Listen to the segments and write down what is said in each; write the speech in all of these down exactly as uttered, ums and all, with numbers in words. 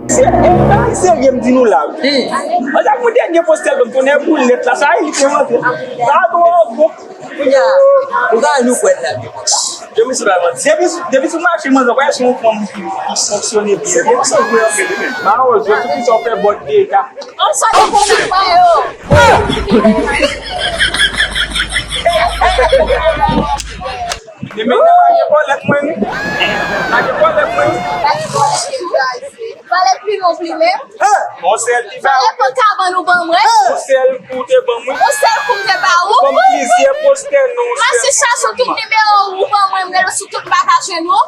Se yon bagay serye m di nou la wi. Ansak mwen dènye postè l ban m tonnè boulèt la, sa li te rantre. Sa twò bon. Kounye a, ou ka nou kwè l la. Depi sou la, depi sou, depi sou mache, mwen, wè, se yon fanm ki, ki fonksyone byen. Depi sou vre anpil, wi. Mawozo, tout sa w fè bòt de eta. An sa de kontak pa yo. Demen nan lage bòlèt mwen, wi. Lage bòlèt mwen, wi. Valè pli non pli menm. Yon sèl li ba ou. Valè pòt kabann ou ban mwen. Yon sèl kou te ban mwen. Yon sèl kou m te ba ou. Ban m plizyè postè non. Mase chache tout nimewo ou ban mwen, m rele sou tout m pa ka jwenn ou.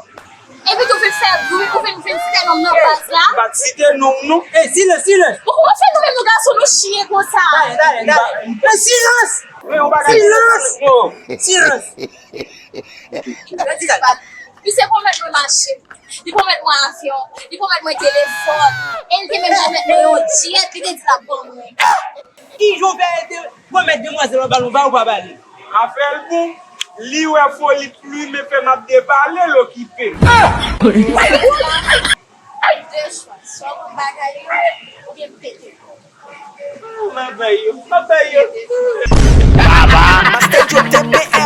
Epi tou vin fè bri, ou vin, vin site non m nan baz la. M pa t site non m non. Ey, silans, silans. Ou kòmanse nou menm nou gason nou chyen konsa. Dale, dale, dale. Men silans! Men yon bagay. Silans! Silans! Misye pwomèt mwen machin, li pwomèt mwen avyon, li pwomèt mwen telefòn, e li te menm pwomèt mwen yon djèt, li te di l ap ban mwen. Ki jan w fè te pwomèt demwazèl w ap ba l, ou pa, ou pa ba li? Afè l bon, li wè foli plimen fè m ap depale l okipe m. De chwa, swa w pran bagay yo, oubyen m pete kò w. M ap bay yo, m ap bay yo. Baba, Master Joe T P.